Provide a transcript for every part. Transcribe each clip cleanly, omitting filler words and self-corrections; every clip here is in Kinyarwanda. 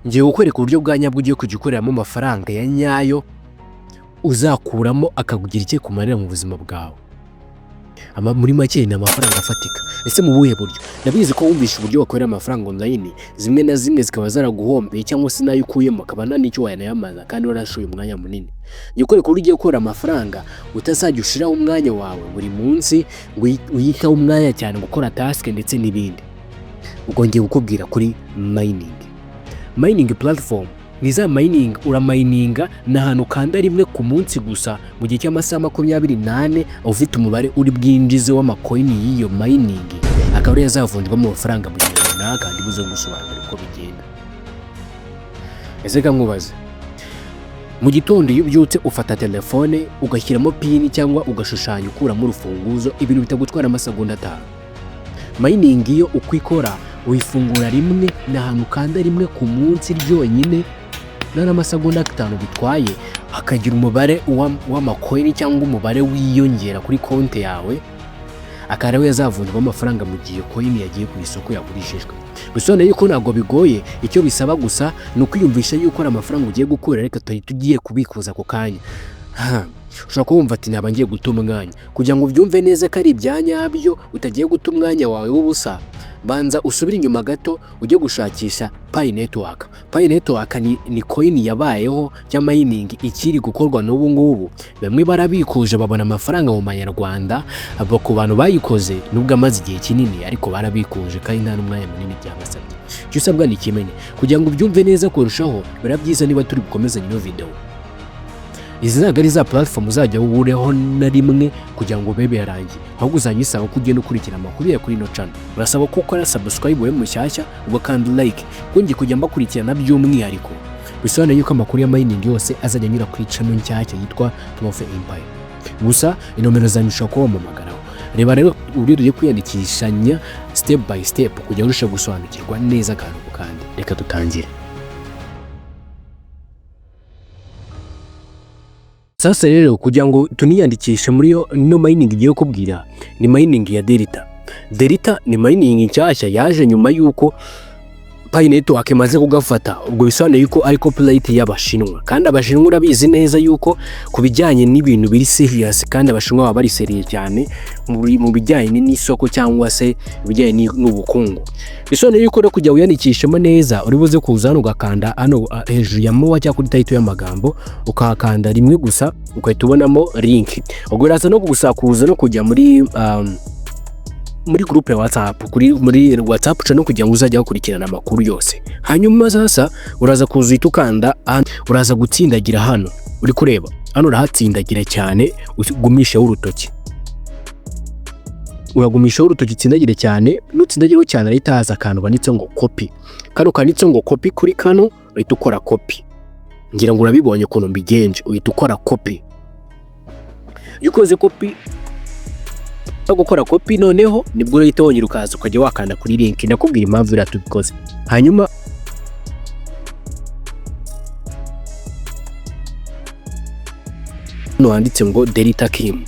Ngiye kukwereka uburyo bwa nyabwo ugiye kujya ukoreramo amafaranga ya nyayo uzakuramo akakugira icyo kumarira mu buzima bwawe. Muri make ni amafaranga afatika. Ese mu buhe buryo? Ndabizi ko wumvishe uburyo wakorera amafaranga online, zimwe na zimwe zikaba zaraguhombeye cyangwa se nayo ukuyemo akaba nta n'icyo wanayamaza kandi warashoye umwanya munini. Ngiye kukwereka uburyo ugiye gukorera amafaranga utazajya ushiraho umwanya wawe buri munsi ngo uyiteho umwanya cyane gukora task ndetse n'ibindi. Ubwo ngiye kukubwira kuri mining. Mining platform ni za mining uramayininga, ni ahantu ukanda rimwe ku munsi gusa mu gihe cy'amasaha 24 ufite umubare uri bwinjize w'amakoini y'iyo mining, akaba ariyo azavunjwamo amafaranga mu gihe runaka. Ndi buze gusobanura uko bigenda. Ese nkubaze, mu gitondo iyo ubyutse ufata telefone ugashyiramo PIN cyangwa ugashushanya ukuramo urufunguzo, ibintu bitagutwara amasegonda 5. Mining iyo uko ikora, uyifungura rimwe, ni ahantu ukanda rimwe ku munsi ryonyine, nta n'amasegonda 5 bitwaye, hakagira umubare w'amakoini cyangwa umubare wiyongera kuri konti yawe, akaba ariwe yazavunjwamo amafaranga mu gihe coin yagiye ku isoko yagurishijwe. Bisobanuye yuko ntabwo bigoye, icyo bisaba gusa ni ukwiyumvisha yuko ari amafaranga ugiye gukura, reka tugiye kubikuza ako kanya. Ushobora kuba ati naba ngiye guta umwanya. Kugira ngo ubyumve neza ko ari ibya nyabyo utagiye guta umwanya wawe w'ubusa, banza usubire inyuma gato ujye gushakisha Pi Network. Pi Network ni coin yabayeho ya mining ikiri gukorwa n'ubu ngubu. Bamwe barabikuje babona amafaranga mu manyarwanda, abo ku bantu bayikoze nubwo amaze igihe kinini ariko barabikuje kandi nta n'umwanya munini byabasabye. Icyo usabwa ni kimenye kugira ngo ubyumve neza kurushaho, biba byiza niba turi bukomezanye ino video. Izi ntabwo ari za platform uzajya ubureho na rimwe kugira ngo ube yarangiye, ahubwo uzajya usaba ko ugenda ukurikira amakuru ya kuri ino channel. Urasaba ko ukora subscribe wowe mushyashya, ugakanda like, kuko ngiye kujya mbakurikirana by'umwihariko. Bisobanuye yuko amakuru ya mining yose azajya anyura kuri channel nshyashya yitwa Profe Empire. Gusa inomero zanjye ushobora kuba wampamagaraho. Reba rero uburyo tugiye kwiyandikishanya step by step kugira ngo urusheho gusobanukirwa neza akantu ku kandi. Reka dutangire. Sasa rero kugira ngo tuniyandikishe muri yo ino mining igiye kukubwira, ni mining ya Delta. Delta ni mining nshyashya yaje nyuma y'uko Pi Network imaze kugafata. Ubwo bisobanuye yuko ari copyright y'Abashinwa, kandi Abashinwa urabizi neza yuko ku bijyanye n'ibintu biri serious, kandi Abashinwa baba bari serious cyane mu bijyanye n'isoko cyangwa se ibijyanye n'ubukungu. Bisobanuye yuko rero kujya wiyandikishemo neza uri buze kuza hano ugakanda hano hejuru ya more cyangwa kuri title y'amagambo, ukahakanda rimwe gusa ugahita ubonamo link. Ubwo uraza no gusakuza no kujya muri groupe ya WhatsApp, kuri muri WhatsApp no kugira ngo uzajya ukurikirana amakuru yose. Hanyuma sasa uraza kuza uhita ukanda, uraza gutsindagira hano uri kureba hano, urahatsindagira cyane ugumisheho urutoki, uragumishaho urutoki utsindagire cyane. Nutsindagiraho cyane arahita haza akantu banditseho ngo copy. Kano kanditseho ngo copy, kuri kano uhita ukora copy. Ngira ngo urabibonye ukuntu mbigenje, uhita ukora copy. Iyo ukoze copy, gukora copy, noneho nibwo urahita wongera ukaza ukajya wakanda kuri link. Ndakubwira impamvu iriya tubikoze. Hanyuma hano handitse ngo Delta Kim,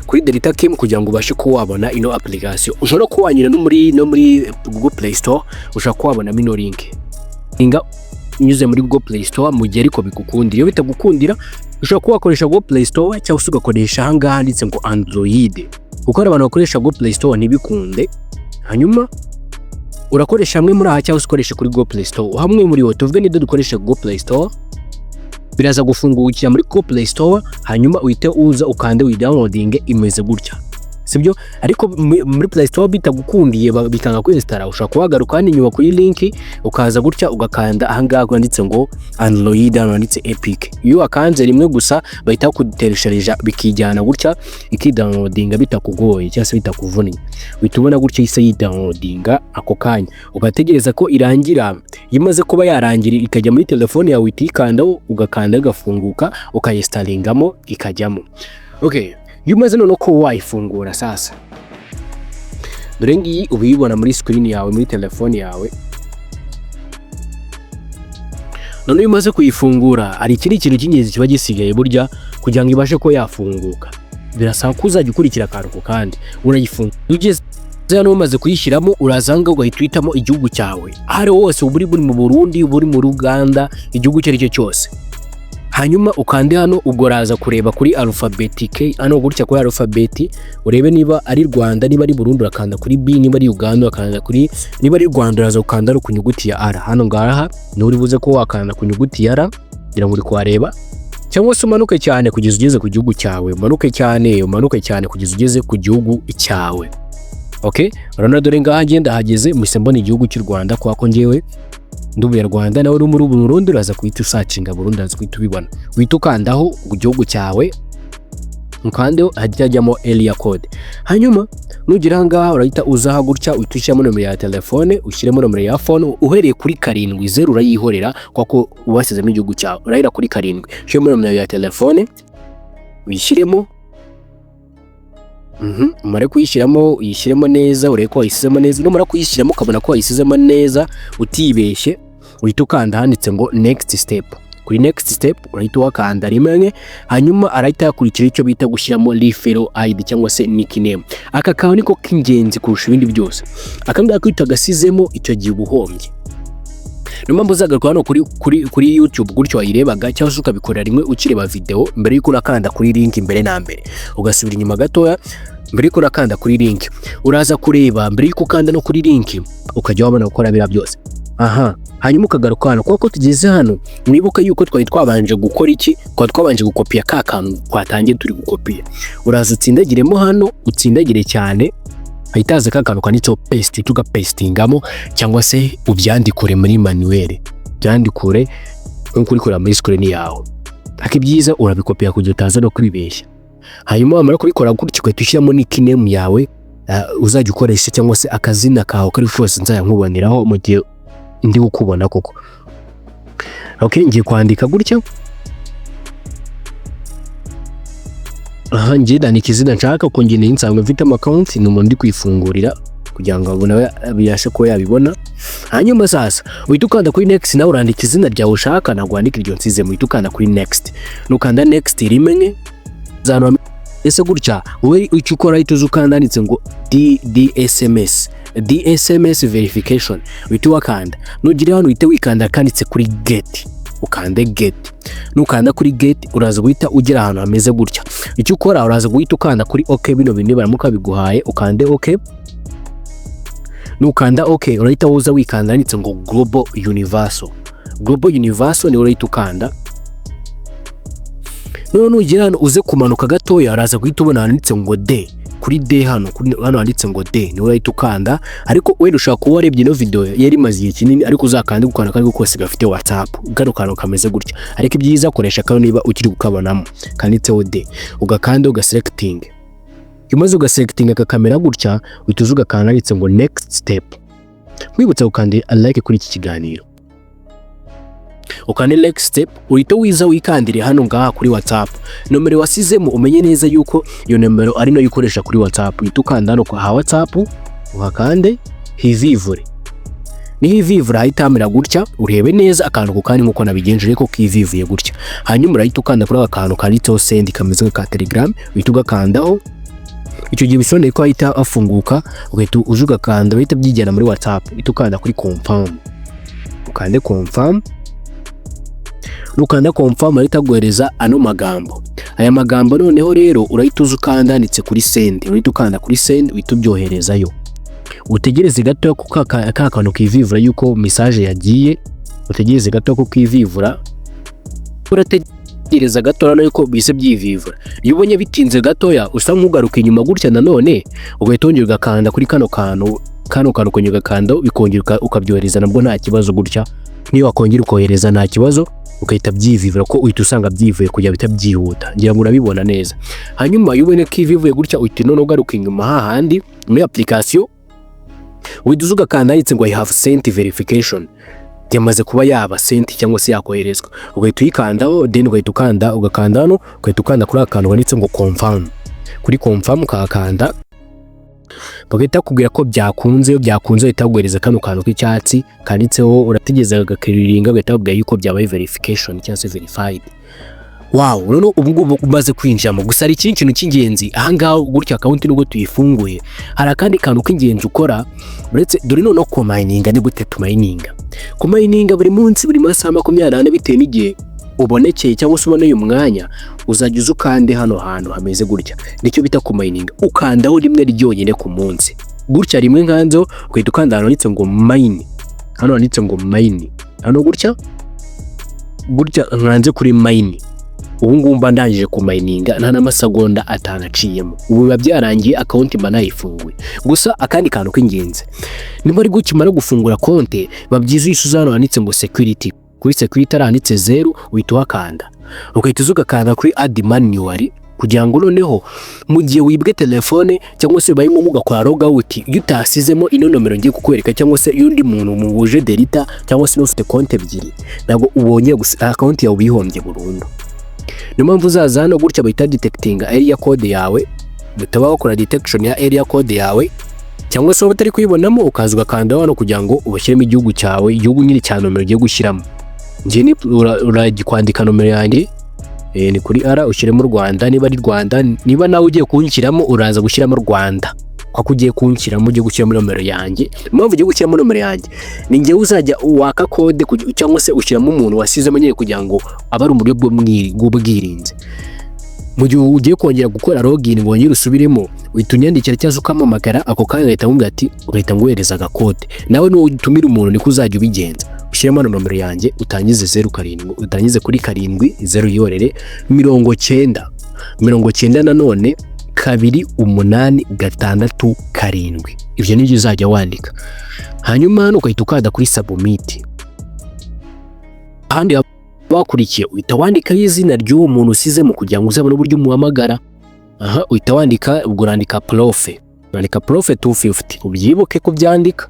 kuri Delta Kim, kugira ngo ubashe kuba wabona ino application. Ushobora kuba wanyura no muri Google Play Store, ushobora kuba wabonamo ino link inga unyuze muri Google Play Store mu gihe ariko bigukundira. Iyo bitagukundira ushobora kuba wakoresha Google Play Store cyangwa se ugakoresha aha ngaha handitse ngo Android, kuko hari abantu bakoresha Google Play Store ntibikunde. Hanyuma urakoresha hamwe muri aha cyangwa se ukoresha kuri Google Play Store hamwe muri wo. Tuvuge nibyo dukoresha Google Play Store, biraza gufungukira muri Google Play Store, hanyuma uhite uza ukande uyidownloading imeze gutya, sibyo? Ariko muri Play Store bitagukundiye bikanga kwinstalla, ushobora kuhagaruka hano inyuma kuri link, ukaza gutya ugakanda aha ngaha handitse ngo Android, hano handitse APK. Iyo wakanze rimwe gusa bahita bakutereshereja bikijyana gutya, ikidownloadinga bitakugoye cyangwa se bitakuvunnye. Uhita ubona gutya ihise yidownloadinga ako kanya, ugategereza ko irangira. Iyo imaze kuba yarangira ikajya muri telefone yawe, uhita uyikandaho, ugakanda igafunguka, ukayinstalingamo ikajyamo. Okay, iyo umaze noneho kuba wayifungura, sasa dore ngiyi uba uyibona muri screen yawe muri telefone yawe. Noneho iyo umaze kuyifungura, hari ikindi kintu cy'ingenzi kiba gisigaye burya kugira ngo ibashe kuba yafunguka. Birasaba ko uzajya ukurikira akantu ku kandi. Urayifungura, iyo ugeze Hano umaze kuyishyiramo, uraza aha ngaha ugahita uhitamo igihugu cyawe, aho ariho hose, uba uri mu Burundi, uba uri mu Uganda, igihugu icyo ari cyo cyose. Hanyuma ukande hano, ubwo uraza kureba kuri alphabet hano gutya, kuri alphabet, urebe niba ari Rwanda. Niba ari Burundi urakanda kuri B, niba ari Uganda urakanda kuri, niba ari Rwanda uraza gukanda ku nyuguti ya R. Hano ngaha niho uri buze ko wakanda ku nyuguti ya R, kugira ngo uri kuhareba, cyangwa se umanuke cyane kugeza ugeze ku gihugu cyawe, umanuke cyane, umanuke cyane kugeza ugeze ku gihugu cyawe. Okay, urabona dore ngaha ngenda hageze, mpise mbona igihugu cy'u Rwanda, kwa ko njyewe ndi Umunyarwanda. Nawe uri muri Burundi uraza guhita usearchinga Burundi, uraza guhita ubibona, uhita ukandaho ku gihugu cyawe, ukandeho hajya hajyamo area code. Hanyuma nugera aha ngaha urahita uza gutya, uhita ushyiramo nomero ya telefone, ushyiremo nomero ya phone uhereye kuri 7, 0 urayihorera kuko ubasizemo igihugu cyawe. Urahera kuri 7, ushyiremo nomero ya telefone, uyishyiremo. Umare kuyishyiramo, uyishyiremo neza, urebe ko wayisizemo neza. Numara kuyishyiramo ukabona ko wayisizemo neza utibeshye, uhita ukanda handitse ngo "next step". Kuri next step urahita uhakanda rimwe, hanyuma arahita yakurikira icyo bita gushyiramo referral ID cyangwa se nickname. Aka kantu niko k'ingenzi kurusha ibindi byose. Aka ngaka iyo utagasizemo, icyo gihe uba uhombye. Niyo mpamvu uzagaruka hano kuri YouTube gutyo wayirebaga, cyangwa se ukabikorera rimwe ukireba video mbere y'uko urakanda kuri link. Mbere na mbere ugasubira inyuma gatoya mbere y'uko urakanda kuri link, uraza kureba mbere y'uko ukanda no kuri link, ukajya wabona gukora biriya byose. Aha hanyuma ukagaruka hano, kuko tugeze hano mwibuka yuko twari twabanje gukora iki? Twari twabanje gukopiya ka kantu twatangiye turi gukopiya. Uraza utsindagiremo hano, utsindagire cyane, hahita haza ka kantu kanditseho paste, tugapastingamo, cyangwa se ubyandikure muri manuel, byandikure nk'uko uri kureba muri screen yawe. Ariko ibyiza urabikopiya kugira utaza no kwibeshya. Hanyuma wamara kubikora gutyo, ugahita ushyiramo nickname yawe uzajya ukoresha, cyangwa se akazina kawe kari kose nzajya nkuboneraho mu gihe ndi kukubona koko. Okay, ngiye kwandika gutya. Aha ngiye ndandika izina nshaka, kuko ngiye nsanzwe mfite account, ni umuntu ndi kwifungurira kugira ngo nawe abashe kuba yabibona. Hanyuma sasa uhita ukanda kuri next, nawe urandika izina ryawe ushaka, ntabwo wandika iryo nsizemo. Uhita ukanda kuri next. Nukanda next rimwe zano ese gutya, wowe icyo ukora ahita uza ukanda handitse ngo DSMS, DSMS verification, uhita wakanda. Nugira hano uhita wikanda kanditse kuri get, ukande get. Nukanda kuri get uraza guhita ugera ahantu hameze gutya. Icyo ukora uraza guhita ukanda kuri OK. Bino bintu baramuka biguhaye, ukande OK. Nukanda OK urahita uza wikanda handitse ngo global universal. Global universal ni urahita ukanda. None nugera hano uze kumanuka gatoya, uraza guhita ubona handitse ngo D. Kuri D hano, kuri hano handitse ngo D, niho urahita ukanda. Ariko wenda ushobora kuba warebye ino video yari imaze igihe kinini, ariko uzakande ku kantu kariko kose gafite WhatsApp, kano kantu kameze gutya. Ariko ibyiza koresha kano niba ukiri kukabonamo kanditseho D, ugakanda, ugaselecting. Iyo umaze ugaselecting kakamera gutya, uhita uza ugakanda handitse ngo next step. Nkwibutsa gukanda like kuri iki kiganiro. Ukande next step, uhita wiza wikandire hano ngaha kuri WhatsApp. Nomero wasizemo, umenye neza yuko iyo nomero ari nayo ukoresha kuri WhatsApp. Uhita ukanda hano kwa WhatsApp, uhakande hivivure. Nihivivura hahita hamera gutya. Urebe neza akantu ku kandi nkuko nabigenje, ariko kivivuye gutya. Hanyuma urahita ukanda kuri aka kantu kanditseho send, kameze nka Telegram, uhita ugakandaho. Icyo gihe bisobanuye ko hahita hafunguka, ugahita uza ugakanda, bahita byijyana muri WhatsApp. Uhita ukanda kuri confirm, ukande confirm. Nukanda confirm arahita aguhereza ano magambo, aya magambo. Noneho rero urahita uza ukanda handitse kuri send, urahita ukanda kuri send, uhita ubyoherezayo. Utegereze gato ko ka kantu kivivura yuko message yagiye. Utegereze gato ko kivivura, urategereza gato noneho yuko bise byivivura. Iyo ubonye bitinze gatoya, usa nk'ugaruka inyuma gutya nanone, ugahita wongera ugakanda kuri kano kantu, kano kantu ukongera ugakanda, bikongera ukabyohereza nabwo nta kibazo gutya. Niyo wakongera ukohereza nta kibazo, ugahita byivivura, ko uhita usanga byivuye kugira bihita byihuta. Ngira ngo urabibona neza. Hanyuma iyo ubonye ko ivivuye gutya, uhita noneho ugaruka inyuma hahandi muri application, uhita uza ugakanda handitse ngo "I have sent verification", yamaze kuba yaba sent cyangwa se yakoherezwa, ugahita uyikandaho. Then ugahita ukanda, ugakanda hano, ugahita ukanda kuri aka kantu kanditse ngo confirm. Kuri confirm ukahakanda, bagahita bakubwira ko byakunze. Iyo byakunze bahita baguhereza kano kantu k'icyatsi kanditseho, urategereza gakiriringa, bagahita bakubwira yuko byabaye verification cyangwa se verified. Wow, noneho ubu ngubu umaze kwinjiramo. Gusa hari ikindi kintu cy'ingenzi ahangaha. Gutya account nubwo tuyifunguye, hari akandi kantu k'ingenzi ukora uretse. Dore noneho kumayininga ni gute tumayininga. Kumayininga buri munsi, buri masaha 24, bitewe n'igihe ubonekeye cyangwa se uboneye umwanya, uzajya uza ukande hano hantu hameze gutya. Nicyo bita kumayininga. Ukandaho rimwe ryonyine ku munsi gutya. Rimwe nkanzeho, ugahita ukanda ahantu handitse ngo mine. Hano handitse ngo mine, hano gutya gutya, nkanze kuri mine, ubu ngubu mba ndangije kumayininga nta n'amasegonda 5 aciyemo. Ubu biba byarangiye, account mba nayifunguye. Gusa akandi kantu k'ingenzi, niba ari ukimara gufungura konti, biba byiza iyo usuze hano handitse ngo security. Kuri security handitse 0, uhita uhakanda, ugahita uza ugakanda kuri add manually, kugira ngo noneho mu gihe wibwe telefone cyangwa se bibaye ngombwa ugakora log out, iyo utasizemo ino nomero ngiye kukwereka, cyangwa se iyo undi muntu muhuje delta, cyangwa se n'ufite konti ebyiri, ntabwo ubonye gusa account yawe, ubihombye burundu. Niyo mpamvu uzaza hano gutya, bahita detectinga area code yawe, bahita bakora detection ya area code yawe, cyangwa se waba utari kuyibonamo, ukaza ugakanda hano kugira ngo ubashyiremo igihugu cyawe, igihugu nyine cya nomero ugiye gushyiramo. Njye ni urakwandika nomero yanjye, ni kuri R, ushyiremo Rwanda niba ari Rwanda. Niba nawe ugiye kunshyiramo, uraza gushyiramo Rwanda kuko ugiye kunshyiramo, ugiye gushyiramo nomero yanjye. Impamvu ugiye gushyiramo nomero yanjye, ni njyewe uzajya waka code, cyangwa se ushyiramo umuntu wasizemo nyine, kugira ngo abe ari uburyo bw'ubwirinzi. Mu gihe ugiye kongera gukora login ngo wongere usubiremo, uhita unyandikira cyangwa se ukampamagara ako kanya, ugahita umubwira ati, ugahita nguhereza agakode. Nawe nutumira umuntu niko uzajya ubigenza. Ushyiremo hano nomero yanjye, utangize 07, utangize kuri 70, yorere 90 90 nanone 2 8 6 7. Ibyo nibyo uzajya wandika. Hanyuma hano ugahita ukanda kuri submit. Ahandi bakurikiye, uhita wandikaho izina ry'uwo muntu usizemo kugira ngo uzabone uburyo umuhamagara. Aha uhita wandika, ubwo urandika Prof, urandika Prof 250. Ubyibuke kubyandika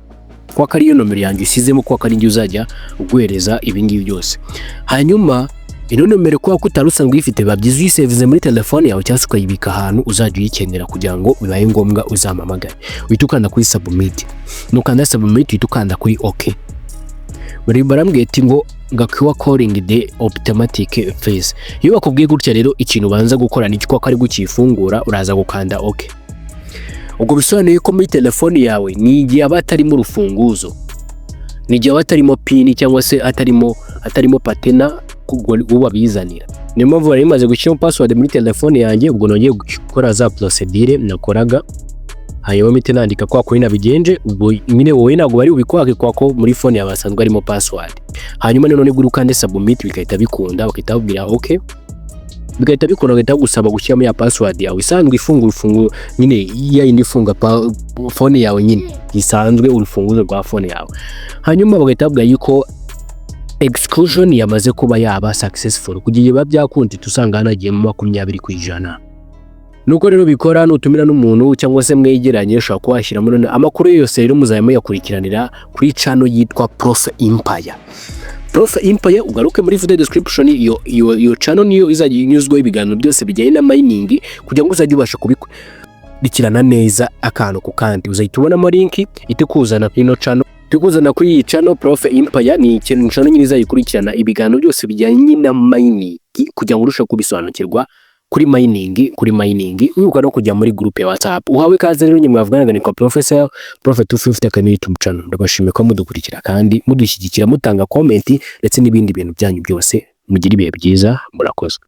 kuko ariyo nomero yanjye usizemo, kuko ari njye uzajya uguhereza ibi ngibi byose. Hanyuma ino nomero, kuba ko utari usanzwe uyifite, biba byiza uyisevize muri telefone yawe cyangwa se ukayibika ahantu uzajya uyikenera, kugira ngo bibaye ngombwa uzampamagare. Uhita ukanda kuri submit. Nukanda submit, uhita ukanda kuri OK. Bari barambwiye ati ngo gakiwa calling the automatic phase. Iyo bakubwiye gutya rero, ikintu ubanza gukora ni ko ari gukifungura, uraza gukanda OK. Ubwo bisobanuye ko muri telefone yawe ni igihe aba atarimo urufunguzo, ni igihe aba atarimo PIN, cyangwa se atarimo pattern ubwo babizanira. Niyo mpamvu bari bimaze gushyiramo password muri telefone yanjye. Ubwo nongeye gukora za procedure nakoraga, hanyuma mpite nandika kwa kuri nabigenje. Ubwo nyine wowe ntabwo bari bubikwake kwa ko muri phone yawe hasanzwe harimo password. Hanyuma noneho nibwo ukande submit, bigahita bikunda, bagahita bakubwira OK, bigahita bikunda, bagahita bagusaba gushyiramo ya password yawe isanzwe ifungura urufunguzo nyine, ya yindi ifunga phone yawe nyine isanzwe, urufunguzo rwa phone yawe. Hanyuma bagahita babwira yuko execution yamaze kuba yaba successful. Kugira biba byakunze, tusanga hanagiyemo 20%. Nuko rero bikora. Nutumira n'umuntu cyangwa se mwegeranye, ushobora kuba washyiramo. None amakuru yose rero muzajya muyakurikiranira kuri channel yitwa Prof Empire. Prof Empire, ugaruke muri video description, iyo channel niyo izajya inyuzwaho ibiganiro byose bijyanye na mining, kugira ngo uzajye ubasha kubikurikirana neza akantu ku kandi. Uzahita ubonamo link itikuzana kuri ino channel, tukuzana kuri iyi channel Prof Empire. Ni ikintu channel nyine izayikurikirana ibiganiro byose bijyanye na mining, kugira ngo urusheho kubisobanukirwa kuri mining. Wibuka no kujya muri group ya WhatsApp. Uhawe ikaze rero. Nyuma mwavuganaga ni kwa Professor Prof 250 Akademi YouTube channel. Ndabashimiye ko mudukurikira kandi mudushyigikira, mutanga comment ndetse n'ibindi bintu byanyu byose. Mugira ibihe byiza, murakoze.